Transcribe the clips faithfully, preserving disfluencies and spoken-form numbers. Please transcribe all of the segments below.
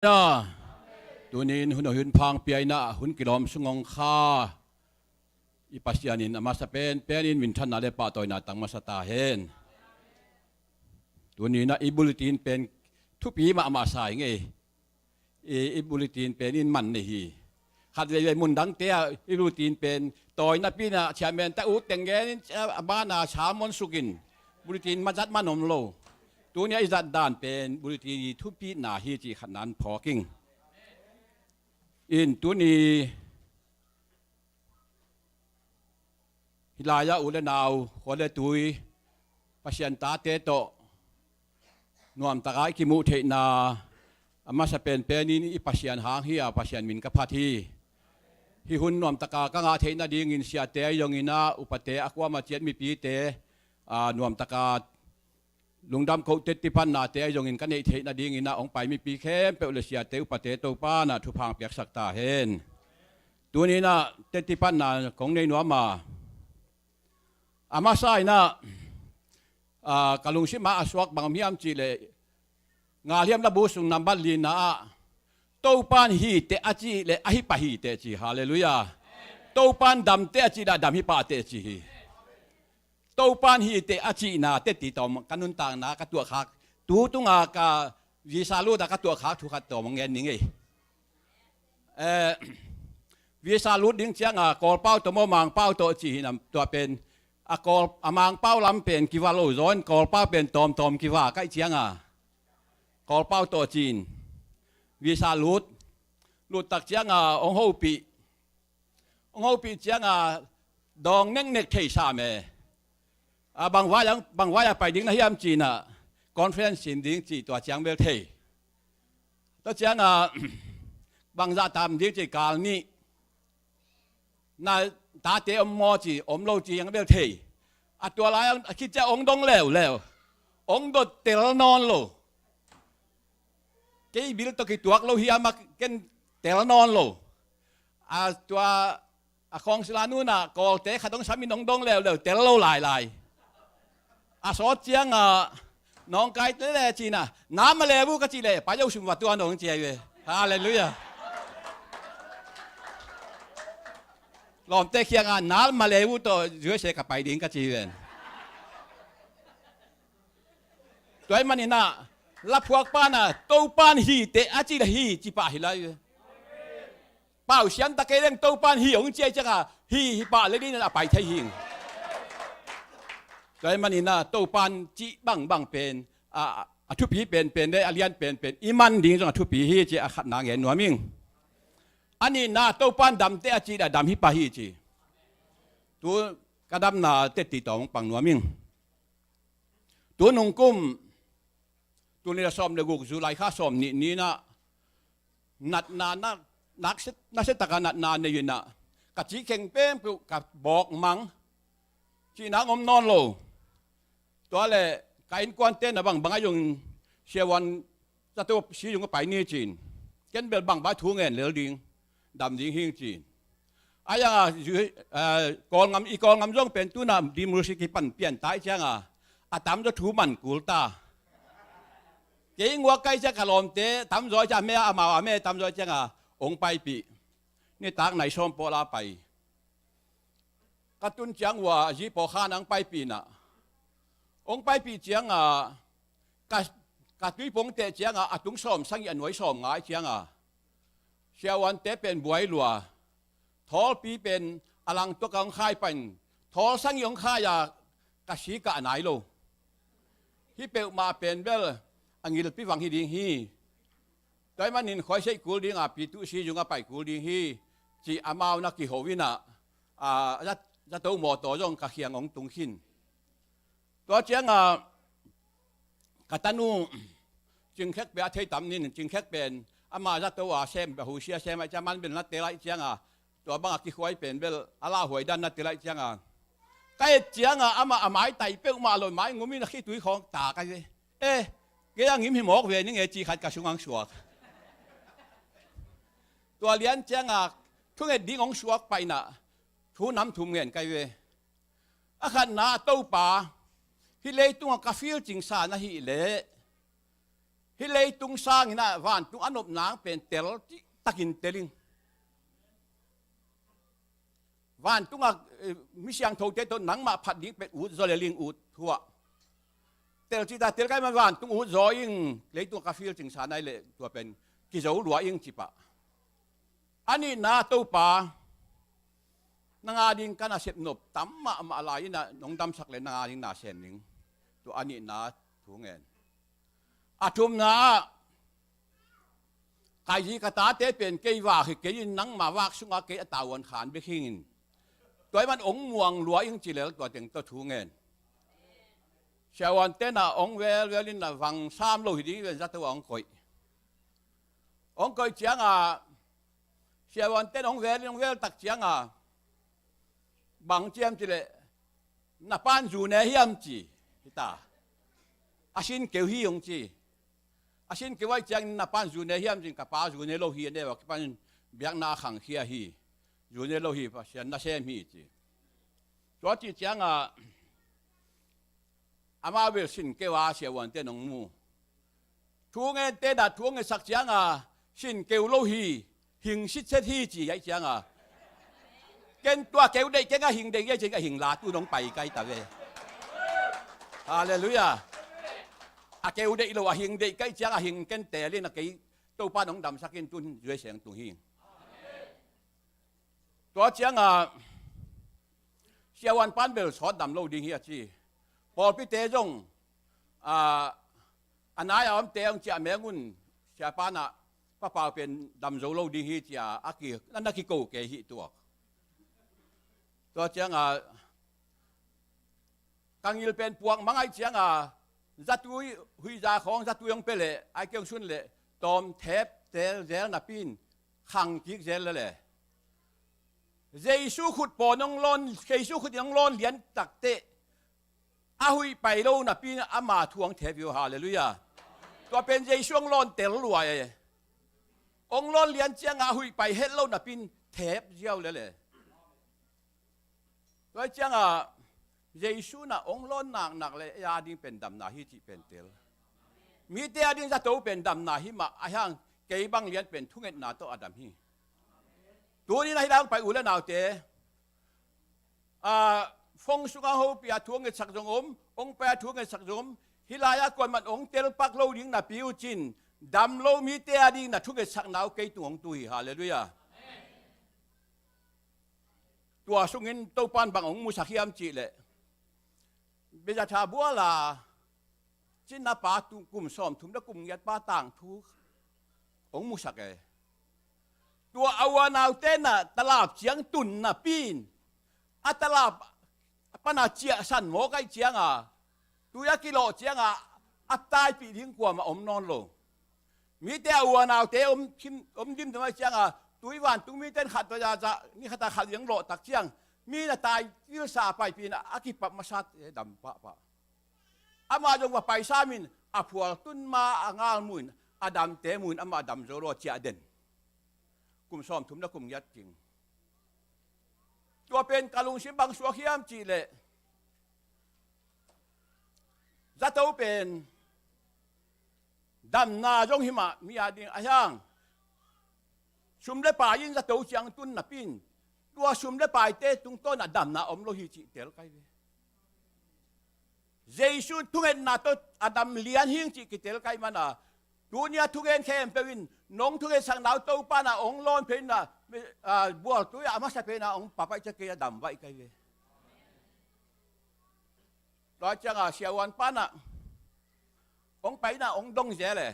Halleluiah. Tunin hun a hun phang piaina hun kilawm sungong kha i Pasian in a masa pen penin minthanna le pahtawina tang masa ta hen. Tuninah i bulletin pen thupi mahmah sa i ngei. I, i bulletin pen in man nei hi. Khat veivei mun dangte ah i bulletin pen tawinapi inah chairman ta ut teng gen in a bana sermon sukin bulletin mazat man om lo. Tunia i zat dan pen bulletin i thupina hi cih khat nan phawk ing. In tuni hih lai-ah u le nau, khua le tui, Pasian tate tawh nuamtaka i kimuh theihna a masa penpen in i Pasian hang hi a, Pasian min ka phat hi. Hih hun nuamtaka ka ngah theih nadingin siate ahi zongin ah, upate, a kuama ciat mipite, a, nuamtaka lungdam koh tetti pannate ahi zongin ka neih theih nadingin ah hong pai mipi khempeuh le siate upate Topa in ah thupha hong piaksak ta hen. Tuninah tetti panna kong nei nuam a, a masa inah, a, ka lungsim ah a suak bang om hiam cihleh, Nga Liam Labu sung nambat lina ah, Topan hi teh a cih leh a hi pah hi teh ci. Halleluiah. Topan dam teh a cih leh a dam hi pah teh ci hi. Topan hi teh a cihna tetti tawm ka nuntakna ka tuahkhak, tu tunga ka visa lut a ka tuahkhak thu khat tawm hong gen ning ei. Eh, visa lut ding cianga Kawlpau tawh maw Mangpau tawh ci hi nam, tua pen a Kawl, a Mangpau lam pen kiva lo zaw in Kawlpau pen tawmtawm kiva kaih cianga Kawlpau tawh ci-in visa lut, lut tak cianga hong hopih, hong hopih cianga dawng neknek thei sam e. A, bang vai ang, bang vai a pai ding na hiam cinah conference sin ding cih tua ciang bel thei. Tua cianga bang zah tam ding cih kal nih. Na tate om maw ci, om lo ci ang bel thei. A tua lai ang a khit ciah ong dong leuleu. Ong dot tel nawn lo. Kei bil tawh kituak lo hiam a ken tel nawn lo. A tua a khawngsila nunah Kawlte khat hong samin hong dong leuleu tel lo lailai. A sawt cianga nawngkaite le cinah, na ma leu uh ka cih leh pai lo sum va tua nong ci ahi ve. Halleluiah. Lawmte khianga na ma leu uh tawh U S A ka pai ding ka ci hi ven. Tua ahih maninah laphuak panah Topan hi teh a cih leh hi ci pah hi lai ve. Pau siam ta kei leng Topan hi hong ci ahih cianga hi, hi pah lel in a pai thei hi. Tua ahih maninah Topan cih bangbang pen a, a thupi penpen le a lian penpen i man ding zong a thupi hi ci a khatna gen nuam ing. A nihna Topan dam teh a cih leh a dam hi pah hi ci. Tu ka damna tetti tawm hong pang nuam ing. Tu nungkum, tul nih le sawm le guk July kha sawm nih ninah natna, na, nak se, na se taka natna nei inah ka cikheng peuhpeuh ka bawk mang cihna om nawn lo. Tua le ka innkuante na bang bang a zong siavuan zato si zong a pai ni cin. Ken bel bang bai thu ngen lel ding, dam ding hing cin. A yanga, eh, Kawlngam, i Kawlngam zong pen tunah democracy kipan pian tai cianga a tamzaw thu man kul ta. Kei nguak kai cia ka lawmte tamzaw cia me a, amau a me tamzaw cianga hong paipih. Nitak nai sawm pawla pai. Ka tun ciang ua a zi pawkhan ang paipih inah hong paipih cianga ka, ka tuipong teh cianga a tung sawm sagih a nuai sawm ngai cianga siavuante pen buai lua. Thawlpi pen a langtuak a hong khai pan, thawl sagih hong khai a ka sikah a nai lo. Hih peuhmah pen bel a ngilpi vang hi ding hi. Tua ahih manin khuaiseih kul dinga P two C zung a pai kul ding hi ci amau na kiho inah, a, zat, zato mawtaw zong ka khiang hong tung khin. Tua cianga ka tanu Cingkhek pia thei tam nin, Cingkhek pen ama zato a sem, a husia sem a cia man bel na tel aih cianga tua banga kikhuai pen bel a lauhuai dan na tel aih cianga ka et cianga amah a maitai peuhmah lo, mai ngumin a khitui khawng ta ka hi ve. Eh, kei a ngim hi mawk ve ning e ci khat ka sungah hong suak. Tua lian cianga thunget ding hong suak paina thu nam thum ngen ka hi ve. A khatna a Topa, hih leitungah ka feel cingsa na hih leh Hih leitung sangin ah vantung a nop nang pen tel cihtakin tel ing. Vantungah, eh, mi siangthote tawh nangmah phat ding pen ut zaw lel ing, ut thuah. Tel cihta tel kei mah, vantung ut zaw ing, leitung ka feel cingsa nai leh tua pen kizo lua ing ci pah. A nihna, Topa, nang a ding ka nasep nop tam mahmah lai in ah nong damsak leh nang a ding na sem ning. Tua a nihna thu ngen. A thumna ah, ka zi ka tate pen kei vak hi kei in, nangma vak sungah kei a tavuan khan bek hi ing. Tua ahih man hong muang lua ing ci lel, tua teng tawh thu ngen. Siavuante'n ah hong velvel in ah vang sam lo hi ding hi ven, zato ah hong koih. Hong koih ciangah siavuante'n hong vel in, hong vel tak ciangah bang ci hiam cih leh, na pa'n zu ne hiam ci hi ta. A sin keu hi hong ci. A sin keu ahih ciangin na pa'n zu ne hiam ci-in, ka pa zu ne lo hi, a ne uh a kipanin biakna a khangkhia hi. Zu ne lo hi, Pasian nasem hi ci. Tua cih ciangah amau bel sin keu a siavuante'n hong mu. Thu ngente'n ah thu hong ngetsak ciangah sin keu lo hi, hing sitset hi ci ahih ciangah, ken tua keu deih keng, a hing deih kei ciangah hing la tu nong pai kai ta ve. Halleluiah. A keu deih lo, a hing deih ka hih ciangah hing ken tel in ah kei Topa'n hong damsak in tun zuai seng tung hi. Tua ciangah siavuan pa'n bel sawt dam lo ding hi a ci. Pawlpite zong, a, a nai a omte hong ciah meng un, siapa'n ah, Pa Pau pen dam zo lo ding hi ci-a a ki, na, na kiko kei hi tuak. Tua ciangah ka ngil pen puak mang ahih ciangah zatui, huihza khawng zatui hong pia leh, ai kei hong sun leh tawm thep zel zel napi in khang kik zel lel e. Jesu khut pawn hong lawn, Jesu khut in hong lawn lian takteh a huih pai lo napi in ama thu hong thep hi uh. Halleluiah. Tua pen Jesu hong lawn tel lua e. Hong lawn lian ciangah a huih pai het lo napi in thep ziau lel e. Tua ciangah Jesu in ah hong lawn naknak leh ei a ding pen damna hi cih pen tel. Mite a ding zato pen damna hi mah, ahih hang kei bang lian pen thungetna tawh a dam hi. Tuni-in ah hih lai hong pai u leh naute, a, phone sungah hopih a thu hong ngetsak zong om, hong pai a thu hong ngetsak zong om, hih lai-ah kuamah in hong telpak lo ding napi uh cin, dam lo mite a ding na thungetsakna uh kei tung hong tu hi. Halleluiah. Tua sungin Topa'n bang hong musak hiam cih leh, Bethsaida bual a cina pa, kum sawmthum leh kum giat pa tangthu hong musak e. Tua a unaute in ah talap ciang tun napi in, a talap pan a ciahsan mawk ahih ciangah, tui a kilawh ciangah a taipih ding kuamah om nawn lo. Mite a unaute om, om dimdam ahih ciangah, tui vantung mite in khat tua zahzah, ni khat a khat liang lawh tak ciang, mi na tai tilsa a paipih in a kipap masate dam pahpah. Amah zong va pai sam in, a phual tun ma a ngal mu in, a damte mu in, amah dam zo lo a ciah den. Kum sawmthum leh kum giat cing. Tua pen ka lungsim bang suak hiam cih leh, zato pen damna zong hi mah mi a ding, ahih hang sum leh pai in zato ciang tun napi in, tua sum leh paite tungtawn ah damna om lo hi cih tel kai ve. Jesu thungetna tawh a dam lian hi ing cih kitel kai man a, tuni-a thungen khempeuh in nong thungetsakna uh Topa'n ah hong lawn peuh in ah, a, bualtui ah a masa pen ah hong pap ahih ciang kei a dam vaih kai ve. Tua ciangah siavuan pa'n ah hong pai in ah hong dong zel e.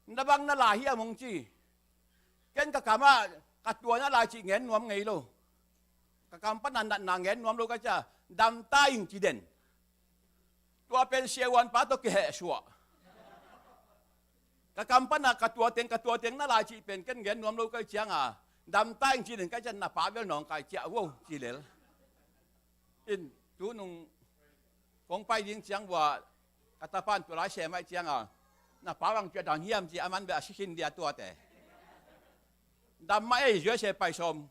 Na bang na lai hiam hong ci. Ken ka kamah ka tua na lai cih ngen nuam ngei lo. Ka kam pan a natna ngen nuam lo ka ci a, dam ta ing ci den. Tua pen siavuan pa tawh kihehsuah. Ka kam pan a ka tua teng, ka tua teng na lai cih pen ken ngen nuam lo ka hih ciangah, dam ta ing ci den ka hih ciang, na pa bel nawngkai ciah vo ci lel. In, tunung kong pai ding ciang vua, ka tapa'n tua lai sem ahih ciangah, na pa bang ci a dam hiam ci a, aman bel a si khin dia tuate. Dam mah ei, U S A pai sawm.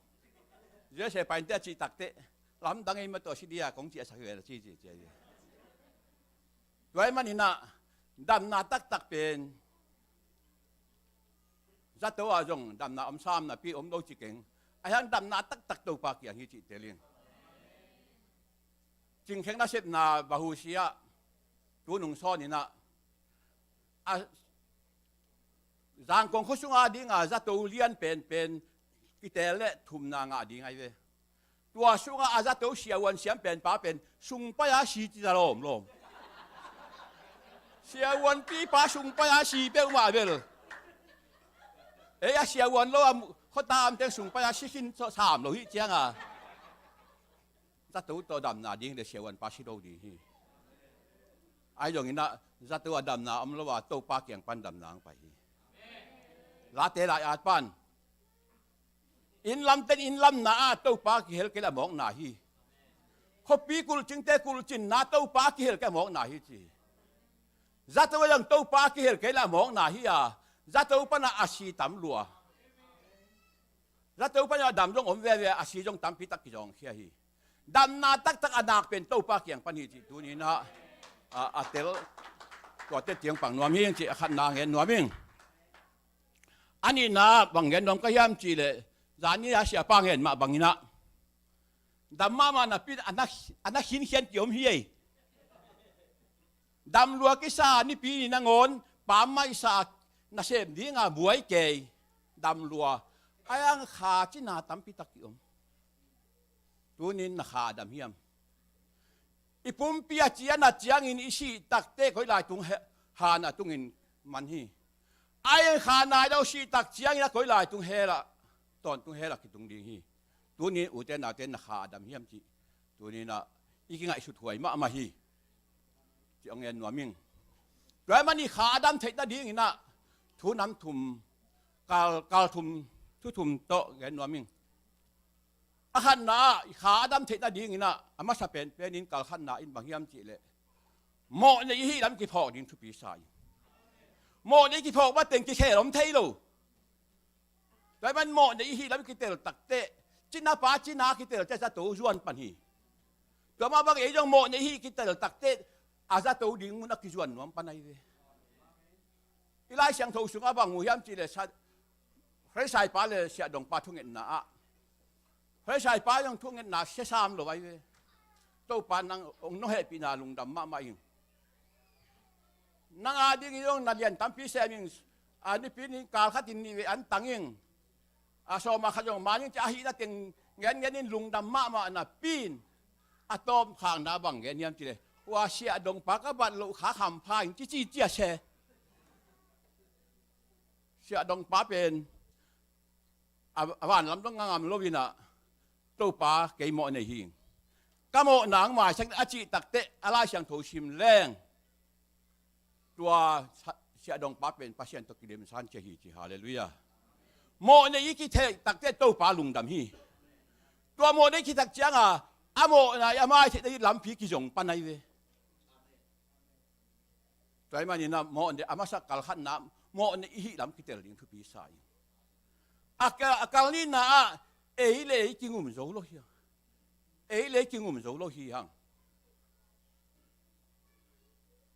U S A pai inteh a cih takteh, lamdang ei mah, tua si dia kong ciahsak hi ve a ci, ci, ci, ci. Tua ahih manin ah, damna taktak pen Zato ah zong damna om sam napi om lo ci keng. Ahi hang damna taktak Topa kiang hi cih tel ing. Cingkheng nasepna va husia tu nung sawn in ah, a Zangkong khua sunga dinga zato lian penpen kitel le thumna ngah ding ahi ve. Tua sunga a zato siavuan siam penpa pen sungpai a si ci za lawmlawm. Siavuan pipa sungpai a si peuhmah bel. Ei a siavuan lo a khuata am teng sungpai a si khin sam lo hi cianga zato tawh damna ding le siavuanpa si lo ding hi. Ahi zongin ah zato a damna om lo a Topa kiang pan damna ang pai hi. Late lai at pan inn lamten inn lamna ah Topa kihel kei le a mawkna hi. Khuapi kulhcingte kulhcinna Topa kihel kei a mawkna hi ci. Zato a zong Topa kihel kei le a mawkna hi a, zato pana a si tam lua. Zato pana a dam zong om veve a, si zong tampi tak kizawngkhia hi. Damna taktak a nak pen Topa kiang pan hi cih tuninah a, a tel tuate tiang pang nuam hi cih a khatna ngen nuam ing. A nihna bang ngen nuam ka hiam cihleh, zani a siapa ngen mah banginah dam mahmah napi a na, a na khinkhian ki om hi ei. Dam lua kisa nipi ni nangawn pammaihsa nasem dinga buai kei. Dam lua a iang kha cina tampi tak ki om. Tunin na kha a dam hiam? I pumpi a ci a nat ciangin i sih takte koi lai tung he, han a tungin man hi. A iang kha nai lo sih tak ciangin a koi lai tung hela tawntung hela kitung ding hi. Tunin ute naute na kha a dam hiam cih tuninah i kingaihsut huai mahmah hi. Ci ong ngen nuam ing. Tua i mani kha a dam theih nadinginah thu nam thum, kal, kal thum, thu thum tawh ngen nuam ing. A khatna ah i kha a dam theih nadinginah a masa penpenin kal khatna in bang hiam cihleh, mawhnei i hih lam kiphawk ding thupi sa ing. Mawhnei kiphawk mateng kikhel om thei lo. Tua i man mawhnei i hih lam kitel takteh, cinapa cina kitel teh zato zuan pan hi. Tua mah bang ei zong mawhnei i hih kitel takteh a zato ding mun a kizuan nuam pan ahi ve. I Lai Siangtho sungah bang mu hiam cihleh, Sa, Farisai pa le siahdongpa thungetna ah, Farisai pa zong thungetna sia sam lo ahi ve. Topa nang hong nong hehpihna lungdam mahmah ing. Nang a dingin zong na lian tampi sem ing. A nipi ni kal khatin nih vei an tang ing. A sawma khat zong man ing ci a hihna teng ngenngenin lungdam mahmah napi in a tawmkhakna bang ngen hiam cihleh, hua siahdongpa ka bat loh kha khampha ing cici cia se. Siahdongpa pen a, a vanlam dong a ngam loinah, Topa kei mawhnei hi. Ka mawhna ang maisak a cih takteh a Lai Siangtho sim leng tua sa, siahdongpa pen Pasian tawh kilemsan cia hi ci. Halleluiah. Mawhnei i kitheih takteh Topa lungdam hi. Tua mawhnei kitheih cianga a mawhna i a maitheihna i lampi kizong pan ahi ve. Tua i maninah mawhnei a masa kal khatna mawhnei i hih lam kitel ding thupi sa ing. A kal, a kal nihna ah ei le ei kingum zo lo hi hang. Ei le ei kingum zo lo hi hang.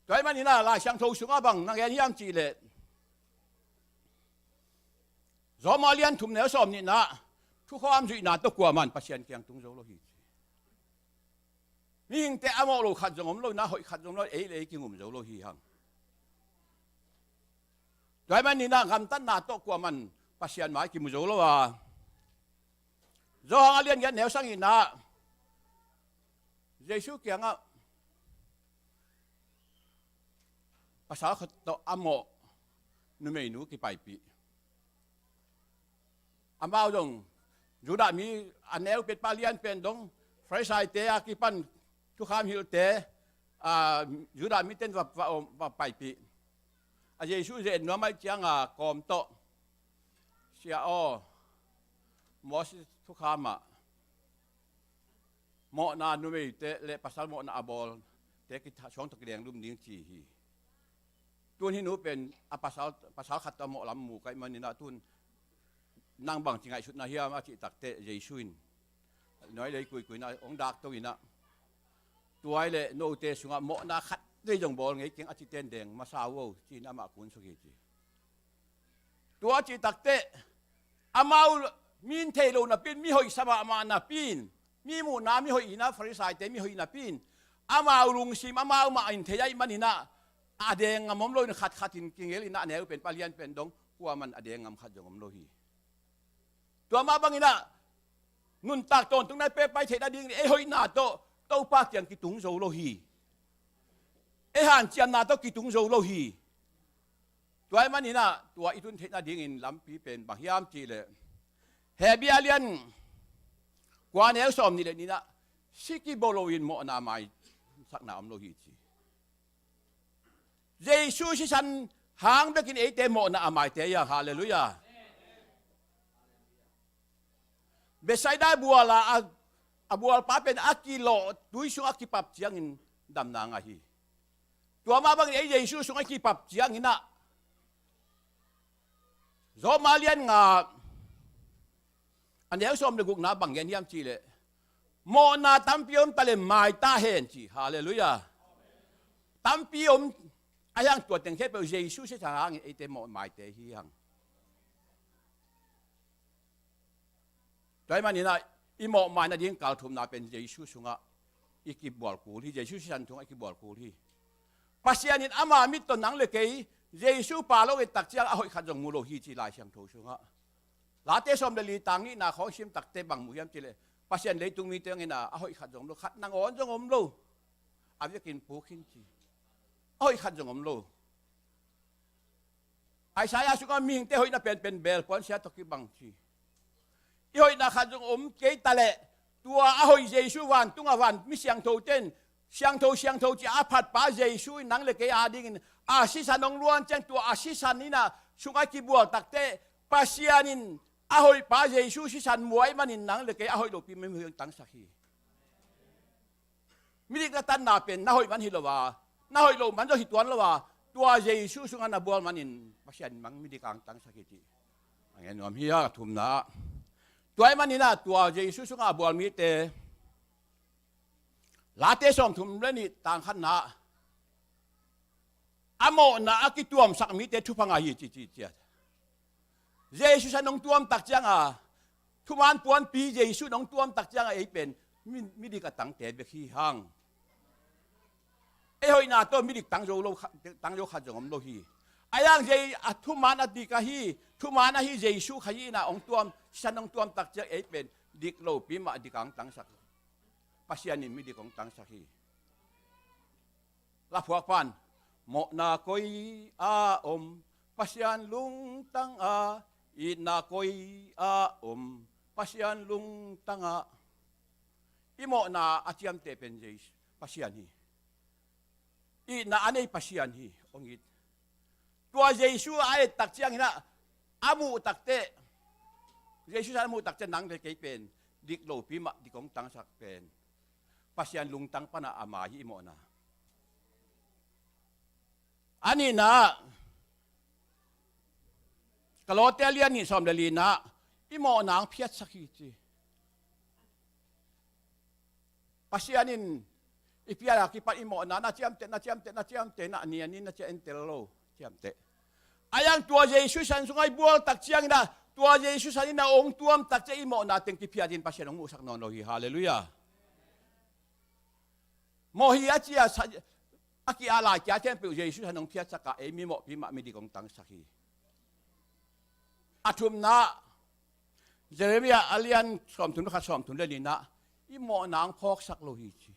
Tua i maninah Lai Siangtho sungah bang na ngen hiam cihleh, Rom a lian thum neu sawm nihna ah thukham zuihna tawh kuaman Pasian kiang tung zo lo hi ci. Mihingte a mawh lo khat zong om lo, na hoih khat zong om lo, ei le ei kingum zo lo hi hang. Tua i maninah gamtatna tawh kuaman Pasian mai kimu zo lo a. Johan a lian giat neu sagihna ah Jesu kiangah pasal khat tawh a mawh numeinu kipaipih. Amau zong Judah mi a neu petpa lian pen dong, Farisaite a kipan thukham hilhte, a, Judah miten va, va, va paipih. A Jesu ze nuam ahih cianga kawm tawh, Sia aw, Moses thukham ah mawhna numeite le pasal mawhna a bawlte kitha suang tawh kilenglum ding ci hi. Tun hih nu pen a pasal, pasal khat tawh a mawh lam mu ka hih maninah tun nang bangci ngaihsutna hiam a cih takteh Jesu in nuai lei kuikuina hong dakto inah, tua hi leh note sungah mawhna khat vei zong bawl ngei keng a cite in deng masa uh o ci-in amah kunsuk hi ci. Tua cih takteh amau mi in thei lo napi in, mi hoih sa mahmah napi in, mi muhna mi hoih hi-in ah, Farisaite mi hoih napi in amau lungsim amau mah in thei ahih manin ah a deng ngam om lo in khatkhat in kingel in ah, a neu pen, a lian pen dong, kuaman a deng ngam khat zong om lo hi. Tua mah bangin ah nuntak tawntungna i pia pai theih nadingin ei hoihna tawh Topa kiang kitung zo lo hi. Ei hanciamna tawh kitung zo lo hi. Tua ahih manin ah tua i tun theih nadingin lampi pen bang hiam cih leh, Hebru a lian kua, neu sawmnih le nih in ah, si kibawl lo in mawhna maisakna om lo hi, ci. Jesu sisan hang bekin eite mawhna a maite hi hang. Halleluiah. Bethsaida bual a, a, a bualpa pen a kilawh, tui sungah a kipap ciangin damna ngah hi. Tua mah bangin ei Jesu sungah i kipap ciangin ah, Rom a lian nga, a neu sawm le gukna bang gen hiam cih leh, mawhna tampi om ta leh mai ta hen, ci. Halleluiah. Tampi om, ahi hang tua teng khempeuh Jesu sisan hangin eite mawh maite hi hang. Tua ahih manin ah i mawh mai nading kal thumna pen Jesu sungah i kibual kul hi, Jesu sisan sungah i kibual kul hi. Pasian in ama mit tawh nang le kei Jesu pha lo i et tak ciang a hoih khat zong mu lo hi, ci Lai Siangtho sungah. Late sawm le li, tang nihna khawng sim takteh bang mu hiam cih leh, Pasian leitung mite hong en a, a hoih khat zong om lo, khat nangawn zong om lo. A vekin puk hi, ci. A hoih khat zong om lo. Isaiah sungah mihingte hoihna penpen beel puansia tawh kibang, ci. I hoihna khat zong om kei ta leh, tua a hoih Jesu, vantung a van mi siangthote in, siangtho, siangtho ci a phatpa Jesu in nang le kei adingin a sisan hong luan ciang, tua a sisan in ah sungah kibual takteh, Pasian in a hoihpa Jesu sisan mu ahih manin nang le kei a hoih lopi mi hong tangsak hi. Midik na tanna pen na hoih man hi lo a, na hoih loh man zong hi tuan lo a, tua Jesu sungah na bual manin Pasian in mang midik hong tangsak hi, ci. A ngen nuam hi a, a thumna. Tua ahih manin ah tua Jesu sungah a bual mite, Late sawmthum le nih, tang khatna, a mawhna a kituamsak mite thupha ngah hi, ci, ci, ciat. Jesu sisan hong tuam tak ciang a, thuman puanpi Jesu in hong tuam tak ciang a, ei pen mi, midik a tangte bek hi hang. Ei hoihna tawh midik tang zo lo kha-, tang zo khat zong om lo hi. Ahi hang Jesu a thuman a dik ahi, thuman ahi Jesu Khazih in ah hong tuam, sisan hong tuam tak ciang ei pen dik lopi mah dik hong tangsak. Pasian in midik hong tangsak hi. Laphuak pan, mawhna koi a om, Pasian lungtang a, itna koi a om, Pasian lungtang a. I mawhna a ciamteh pen Jesu, Pasian hi. Itna a nei Pasian hi, hong it. Tua Jesu a et tak ciangin ah, a muh takteh, Jesu sisan a muh tak ciang nang le kei pen dik lopi mah dik hong tangsak pen Pasian lungtang pan a mai hi i mawhna. A nihna, Kolose a lian nih, sawm le lina, i mawhna hong phiatsak hi, ci. Pasian in i pial a kipan i mawhna na ciamteh, na ciamteh, na ciamteh, na ni a ni na cia entel lo, ciamteh. Ahi hang tua Jesu sisan sungah i bual tak ciangin ah, tua Jesu sisan in ah hong tuam tak ciang i mawhna teng kiphiatin Pasian hong muhsak nawn lo hi. Halleluiah. Mawh hi a cia sa, a ki-a lai kia khempeuh Jesu sisan hong phiatsak a, ei mi mawhpi mah midik hong tangsak hi. A thumna, Jeremiah a lian sawmthum le khat, sawmthum le nihna, i mawhna hong phawksak lo hi, ci.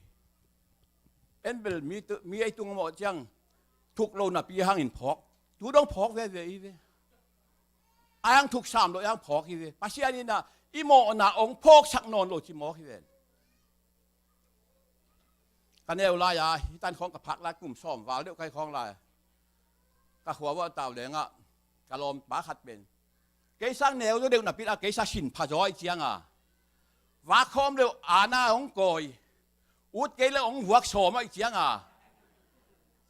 En bel mi tu, mi ei tung mawh ciang thuk lo napi hangin phawk. Tu dong phawk veve hi ve. Ahi hang thuk sam lo ahi hang phawk hi ve. Pasian in ah i mawhna hong phawksak nawn lo ci mawk hi ven. Ka neu lai-a, hih tan khawng ka phak lai, kum sawm val deuh ka hih khawng lai. Ka khua uah tau lengah, ka lawmpa khat pen, kei sang neu zaw deuh napi-in ah, kei sang sin pha zaw ahih ciangin, vak khawm leh ana hong kawi, ut kei leh hong vuak sawm ahih ciangin,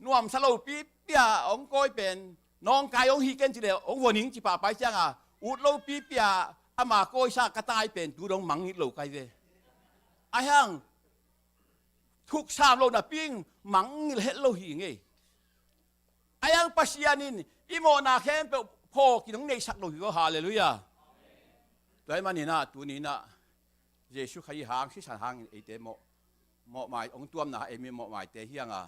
nuamsa lopi pi-a hong kawi pen, nawngkai hong hi ken ci leh hong vua ning ci pahpah ahih ciangin, ut lopi pi-a ama kawisa ka tai pen, tu dong mangngilh lo ka hi ve. Ahi hang, thuk sam lo napi-in mangngilh het lo hi ing ei. Ahi hang Pasian in i mawhna khempeuh khaw kinong neihsak lo hi ko, halleluiah. Tua ahih maninah tuninah Jesu Khazih hang sisan hangin eite mawh, mawhmai hong tuamna, ei mi mawhmaite hi hanga,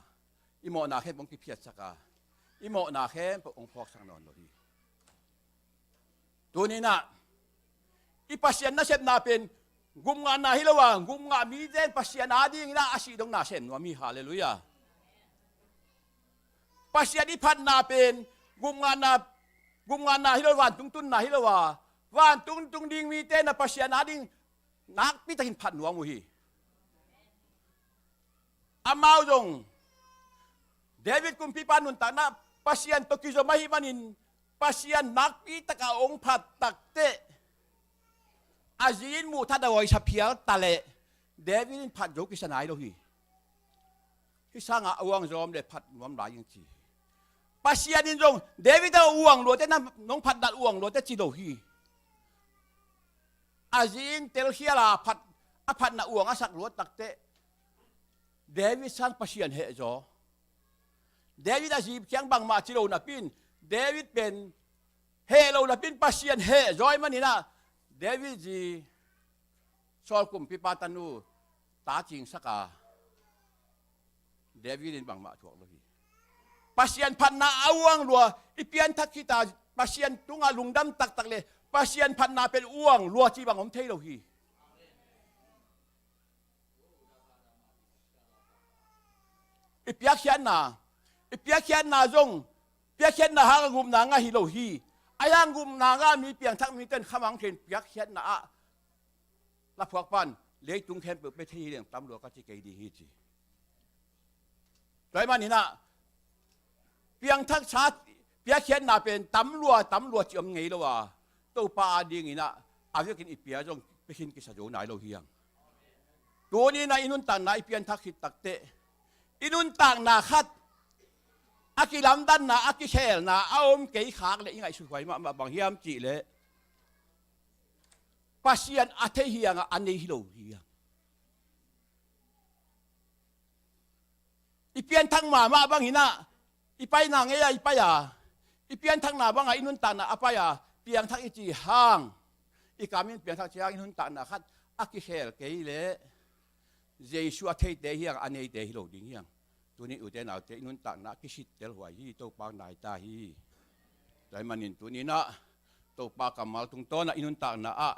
i mawhna khempeuh hong kiphiatsak a, i mawhna khempeuh hong phawksak nawn lo hi. Tuninah i Pasian nasepna pen gupngahna hi lo a, gupngah mite in Pasian adinginah a sih dongna sem nuam hi, halleluiah. Pasian i phatna pen gupngahna, gupngahna hi lo, vantung tunna hi lo a, vantung tung ding mite in a Pasian ading nakpitakin phat nuam uh hi. Amau zong David kumpipa nuntakna Pasian tawh kizom ahih manin Pasian nakpitaka hong phat takteh a zi in muhthah a dawi sa phial taleh David in phat zo kisa nai lo hi. Hih sangah a uang zawm le phat nuam lai ing ci. Pasian in zong David a uang luate, na nong phatna uang luate ci lo hi. A zi in telkhial a phat, a phatna uang a sak luat takteh David sang Pasian hehzaw. David a zi kiang bangmah ci lo napi in, David pen heh lo napi in Pasian hehzaw ahih maninah David zi Saul kumpipa tanu ta cingsak a, David in bangmah thuak lo hi. Pasian phatna a uang lua, i pianthak khit a Pasian tungah lungdam taktak le Pasian phatna pen uang lua cih bang om thei lo hi. I piakkhiatna, i piakkhiatna zong piakkhiatna hanga gupna ngah hi lo hi. A hang gupna ngah mi piangthak mite in khamang khen piakkhiatna ah laphuak pan leitung khempeuh pia thei hi leng tam lua ka ci kei ding hi ci. Tua ahih maninah piangthaksa piakkhiatna pen tam lua tam lua ci om ngei lo a, Topa adinginah a vekin i pia zong pia khin kisa zo nai lo hi hang. Tuninah i nuntakna i pianthak khit takteh i nuntakna khat a kilamdanna, a kikhelna a om kei khak le i ngaihsuthuai mahmah bang hiam cihleh Pasian a thei hi hanga a nei hi lo hi hang. I pianthak mahmah banginah i paina ngei a i pai a, i pianthakna banga i nuntakna a pai a, piangthak i ci hang, i kam in piangthak ci hang i nuntakna khat a kikhel kei leh Jesu a theite hi hang, a neite hi lo ding hi hang. Tuni ute naute i nuntakna a kisittel huai hi, Topa nai ta hi. Tua ahih manin tuninah Topa kammal tungtawnah i nuntakna ah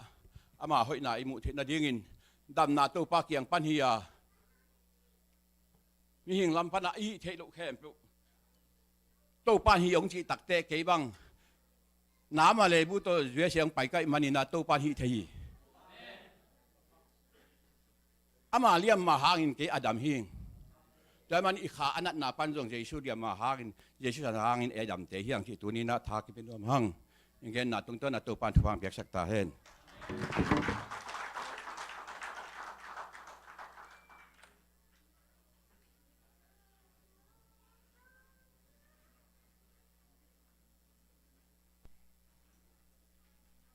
ama hoihna i muh theih nadingin damna Topa kiang pan hi a, mihing lam panah i hih theih loh khempeuh Topa in hi hong cih takteh kei bang nam a leibu tawh U S A hong pai ka hih maninah Topa in hih thei hi. Ama liamma hangin kei a dam hi. Tua ahih manin i kha a natna pan zong Jesu liamma hangin, Jesu san hangin ei a damte hi hang cih tuninah tha kipia nuam hang. I genna tungtawnah Topa in thupha hong piaksak ta hen.